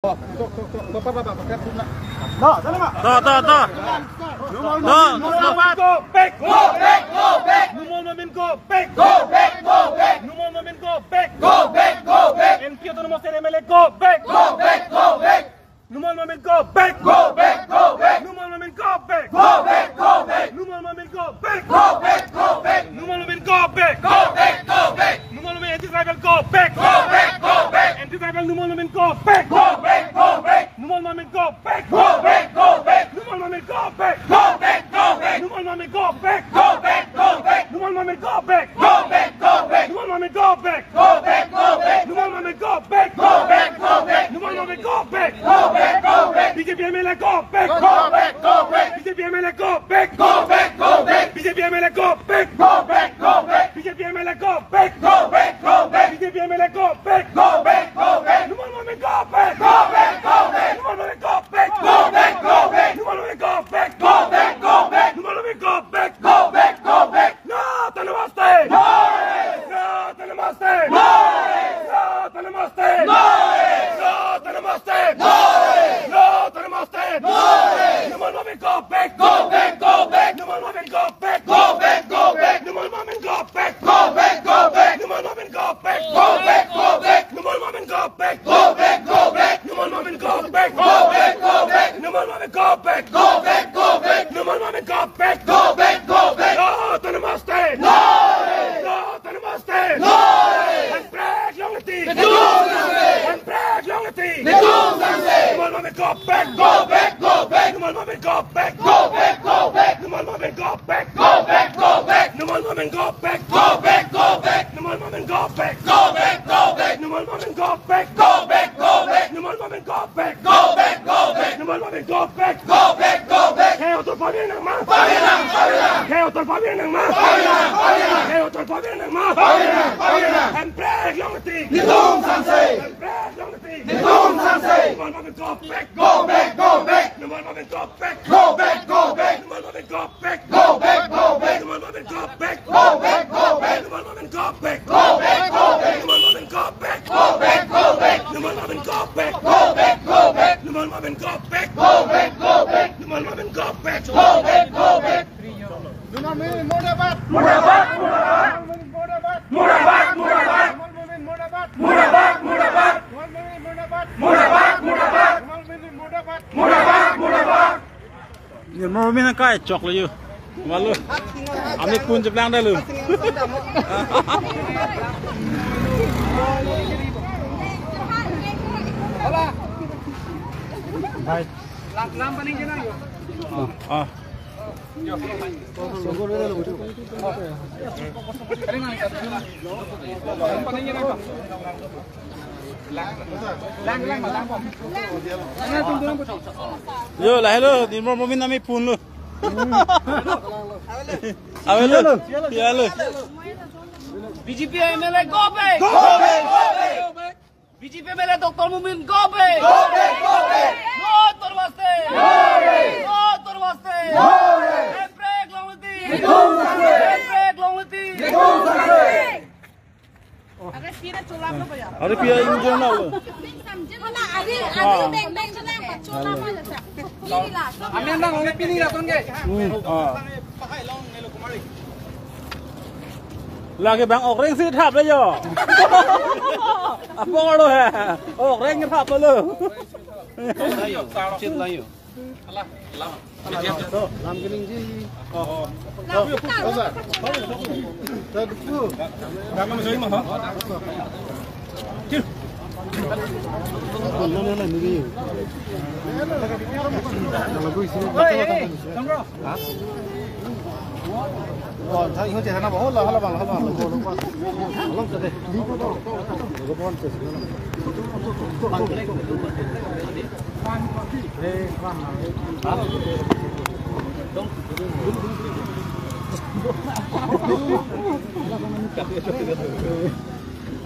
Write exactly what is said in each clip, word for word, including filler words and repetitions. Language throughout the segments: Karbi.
To, to, to. Numal Momin, go back! Go back, go back! Numal Momin, go back! Go back, go back! Numal Momin, go back! Go back, go back! N P autonomous area M L A, go back! Go back, go back! Numal Momin, go back! Go back, go back! Numal Momin, go back! Go back, go back! Numal Momin, go back! Go back, go back! Numal Momin, go back! Go back, go back! Numal Momin, anti-tribal, go back! Go back, go back! Anti-tribal, Numal Momin, go back! Go back, go back! Numal Momin, go back! Go back, go back! Numal Momin, go back! Go back, go back! Numal Momin, go back! Go back, go back! Numal Momin, go back! Go back, go back! Numal Momin, go back! Go back, go back! Numal Momin, go back! Go back, go back! Numal Momin, go back! Go back, go back! B J P M L A, go back! Go back, go back! B J P M L A, go back! Go back, go back! B J P M L A, go back! Go back, go back! B J P M L A, go back! Go back, go back! B J P M L A, go back! Go back, go back! Numal Momin, go back! Go back, go back! Numal Momin, go back! Go back, go back! Numal Momin, go back! Go back, go back! Numal Momin, go back! Go back, go back! No autonomous state! No rest! No autonomous state! No rest! No autonomous state! No rest! No autonomous state! No rest! No autonomous state! No rest! Numal Momin, go back! Go back, go back! Numal Momin, go back! Go back, go back! Numal Momin, go back! Go back, go back! Numal Momin, go back! Go back, go back! Numal Momin, go back! Go back, go back! Numal Momin, go back! Go back, go back! Numal Momin, go back! Go back, go back! Numal Momin, go back! Go back, go back! No autonomous state! No rest! No autonomous state! No rest! Hemprek longle tik! Netum sangse! Hemprek longle tik! Netum sangse! Numal Momin, go back! Go back, go back! Numal Momin, go back! Go back, go back! Numal Momin, go back! Go back, go back! Numal Momin, go back! Go back, go back! Numal Momin, go back! Go back, go back! Numal Momin, go back! Go back, go back! Numal Momin, go back! Go back, go back! Numal Momin, go back! Go back, go back! Hei, otor pavir nangma! Pavir nang, pavir nang! Hei, otor pavir nangma! Pavir nang, pavir nang! Hei, otor pavir nangma! Pavir nang, pavir nang! Hemprek longle tik! Netum sangse! Hemprek longle tik! Netum sangse! Numal Momin, go back! Go back, go back! Numal Momin, go back! Go back, go back! Numal Momin, go back! Go back, go back! Numal Momin, go back! Go back, go back! Numal Momin, go back! Go back, go back! Numal Momin, go back! Go back, go back! Numal Momin, go back! Go back, go back! Numal Momin, go back! Go back, go back! Numal Momin, go back! Go back, go back! Numal Momin murdabad! Murdabad, murdabad! Numal Momin murdabad! Murdabad, murdabad! Numal Momin murdabad! Murdabad, murdabad! Numal Momin murdabad! Murdabad, murdabad! Numal Momin murdabad! Murdabad, murdabad! Numal Momin nangkai chok lo yo. Malu. Ami pun cheplang dah lo. Bye. Ah. Yo, lahelo, Numal Momin nami pun lo. Avelo, ya lo. B J P M L A go back! Go back! Go back! B J P M L A Doctor Momin go back! Go back! Go back! No autonomous state! No rest! No autonomous state! No rest! Hemprek longle tik! Netum sangse! Hemprek longle tik! Netum sangse! Are pira chola lo bhaiya. Are pira injun na lo. Mana ari ari beng beng chana pa chola ma jasa. Pini la. Amen bang ong pini la ton ke. Hmm. Ah. Lake bang okreng si thap le yo. Apo lo he. Okreng thap lo. Chit la yo.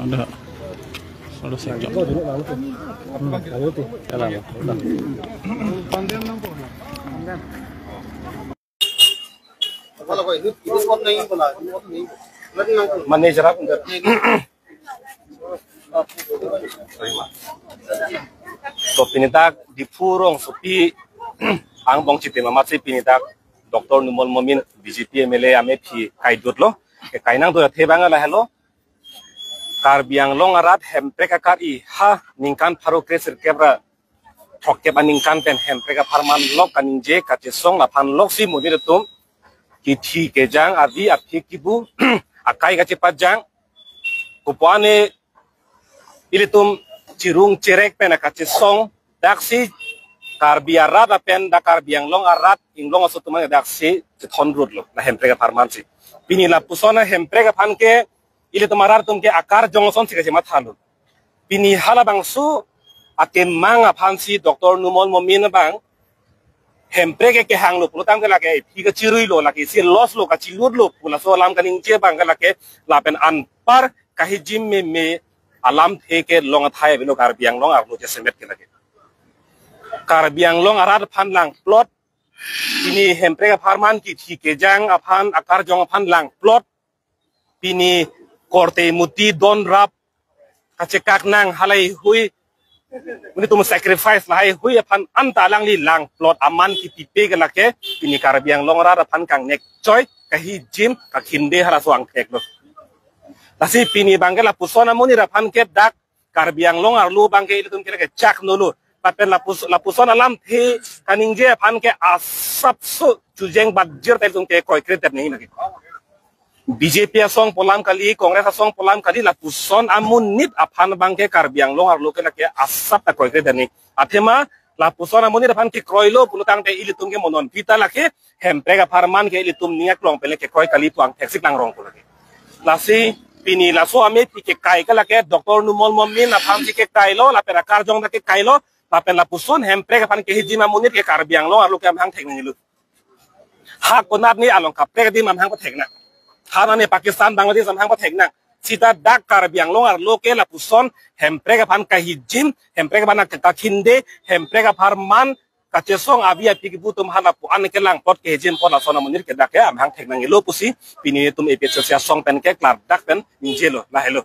Ada. Ada sejak. Hmm, ayo tuh. Jalan. Manager ako. So pini dak Diphu rongsopi angbong chitim amatsi pini dak Doctor Numal Momin B J P M L A amephi kaidutlo. Ke kainang do athe bang lahelo. Karbi Anglong arat hemprek akar-i ha ningkan pharo kresirkep ra throkkep aningkan pen hemprek apharman lok kaningje kachesong laphan loksi monit atum kithi kejang avi aphi kibu akai kachepajang kopuane ilitum chirung cherek pen akachesong daksi Karbi arat apen dak Karbi Anglong arat inglong aso atum daksi chethon rutlo la hemprek apharman si. Pini lapuson hemprek aphan ke ilitum arat atum ke akar jongson si kachemathalo. Pini halabangso akemang aphan si Doctor Numal Momin abang hemprek ke kehanglo pulotangte lake phi kachiruilo lake si loss lo kachilutlo pu laso alam kaningje abang ke lake lapen anpar kahijim meme alamthe kelong athai avelo Karbi Anglong arlo jasemet ke lake. Karbi Anglong arat aphan langplot pini hemprek apharman kithi kejang aphan akar jong aphan langplot pini korte muti don rap kachekak nang halai hui monit atum sacrifice lahai hui aphan anta alangli langplot aman kipipe ke lake pini Karbi Anglong arat aphan kangnek choi kahijim kakhinde halaso angthek lo. Lasi pini abang ke lapuson amonit aphan ke dak Karbi Anglong arlo abang ke ilitum ke lake chak nolo. Lapen lapus lapuson alamthe kaningje aphan ke asapso chujeng badjir ta ilitum ke kroikre tep nangji lake. B J P asong pu alam kali, Congress asong pu alam kali, lapuson amonit aphan abang ke Karbi Anglong arlo ke lake asap ta kroikre tep nangji. Athema lapuson amonit aphan kekroilo pulotangte ilitum ke mo non pita lake hemprek apharman ke ilitum ning aklong pen le kekroi kali pu angthek si klangrong pu lake. Lasi pini laso amephi kekai ke lake Doctor Numal Momin aphan si kekailo lapen akar jong ta kekailo lapen lapuson hemprek aphan kehijim amonit ke Karbi Anglong arlo ke amahang thek nangjilu. Ha konat ni along kaprek adim amahang pathek nang. Ha nani Pakistan Bangladesh amahang pathek nang. Sita dak Karbi Anglong arlo ke lapuson hemprek aphan kahijim, hemprek aphan kakhinde, hemprek apharman kachesong avi aphi kibu atum ha lapu-an ke langplot kehijim apot lason amonit ke dak ke amahang thek nangjilu pusi pini itum A P H L C asong pen ke klardak pen ningjelo lahelo.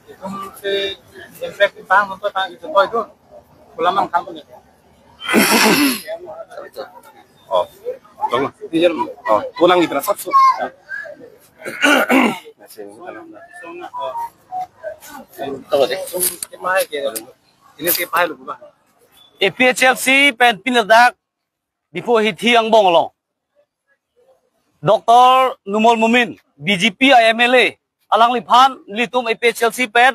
Itum si impact pang untuk pang itu koi itu. Pulang mang kampung ya. Oh. Tong. Iya. Oh, pulang itu satu. Tong deh. Ini si pahai lu, Bang. A P H L C pen pini ladak Diphu hithi angbong along Doctor Numal Momin, B J P a M L A, alangliphan ilitum A P H L C pen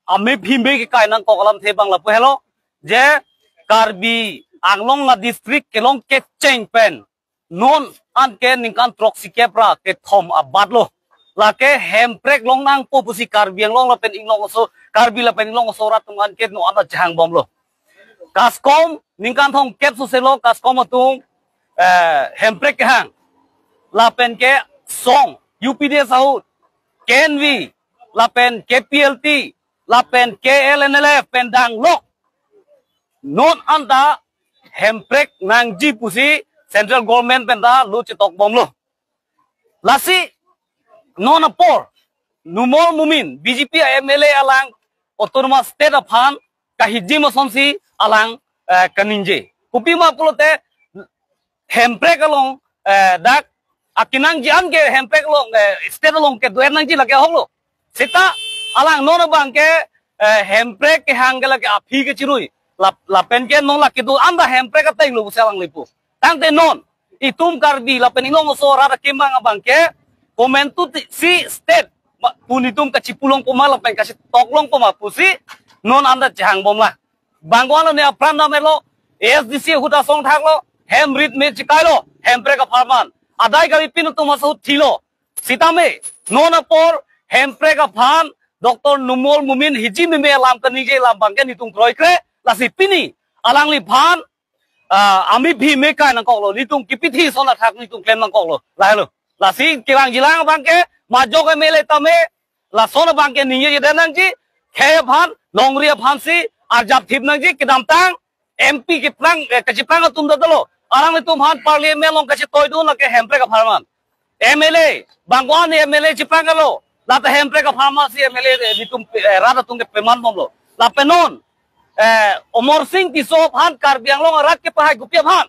amephi me kekai nangkok alamthe abang lapu helo, je Karbi Anglong a district kelong kecheng pen non an ke ningkan throksikep ra kethom abat lo. Lake hemprek long nangpo pusi Karbi Anglong lapen inglong aso, Karbi lapen inglong aso arat atum an ke non an ta chehang bomlo. Kaskom ningkan thomkep sose lo, kaskom atum, eh, hemprek kehang. Lapen ke song, U P D S ahut, K N V, lapen K P L T, lapen K L N L F pen danglok. Non an ta hemprek nangji pusi central government pen ta lo chetok bomlo. Lasi non apor Numal Momin, B J P a M L A alang autonomous state aphan kahijim asonsi alang, eh, kaningje. Kopima pulote hemprek along, eh, dak akinangji an ke hemprek along, eh, state along kedo-an nangji lake ahok lo. Sita alang non abang ke, eh, hemprek kehang ke lake aphi kechirui. Lap-, lapen ke non lake do-an ta hemprek ateng lo pusi alanglipu. Tangte non itum Karbi lapen inglong aso arat akemang abang ke komantusi state ma-, pu netum kachipu longpo ma lapen kachitok longpo ma pusi non an ta chehang bomlo. Bang ko-an lo ne apran dam-etlo, A S D C ahut asong thaklo, hem rit me chekailo, hemprek apharman. Adai kali pin atum aso thilo. Sitame non apor hemprek aphan Doctor Numal Momin hijim meme alam kaningje alam abang ke netum kroikre, lasi pini alangliphan, ah, amephi me kai nangkoklo, netum kipithi ason athak netum klem nangkoklo, lahelo. Lasi kelang jilang abang ke majok M L A tame lason abang ke ningje jeda nangji, khei aphan, longri aphan si arjap thip nangji, kedamtang M P keplang, eh, kacheplang atum ta dolo. Alanglitum aphan parliament along kachetoidun lake hemprek apharman. M L A, bang ko-an M L A cheplang kalo, lata hemprek apharman si M L A, eh, netum, eh, rat atum ke peman bomlo. Lapen non, eh, Amarsing Tisso aphan Karbi Anglong arat kepahai kopi aphan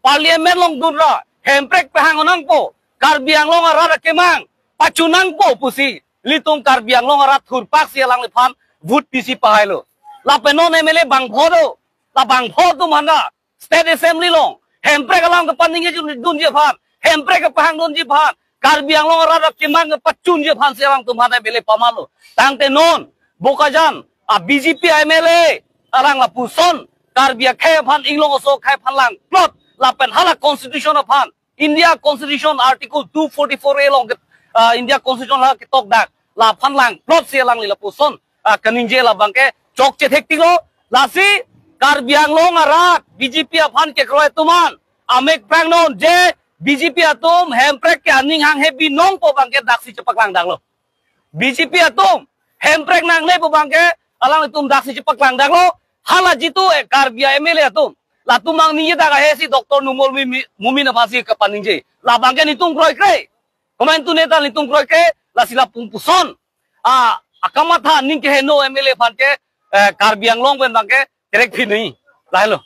Parliament along dunra hemprek pahang nangpo, Karbi Anglong arat akemang pachu nangpo pusi ilitum Karbi Anglong arat thurpak si alangliphan vote pisi pahailo. Lapen non M L A bangpho do, la bangpho atum aphan ta State Assembly along hemprek alam kepaningje dunji aphan, hemprek kepahang dunji aphan, Karbi Anglong arat akemang kepachunji aphan si alangtum aphan M L A pamanlo. Tangte non Bokajan a B J P M L A alang lapuson Karbi akhei aphan, Inglong aso akhei aphan langplot, lapen hala constitution aphan, India Constitution Article two forty-four A along ke, ah, India Constitution la ketok dak, laphan langplot si alangli lapuson, ah, kaningje, labangke chokche thektiklo. Lasi Karbi Anglong arat B J P aphan kekroi atum aphan amek prangnon je B J P atum hemprek ke aning hanghe binong pu abangke daksi chepaklang daklo. B J P atum hemprek nangne pu abangke alanglitum daksi chepaklang daklo. Hala jitu, eh, Karbi a M L A atum, latum angningje dak ahe si Doctor Numal Momi-, Momin aphan si kepaningje, labangke nelitum kroikre. Komantu neta nelitum kroikre, lasi lapu-, puson, ah, akamatha aning keheno M L A aphan ke, eh, Karbi Anglong pen abangke kerek phinoi. Lahelo.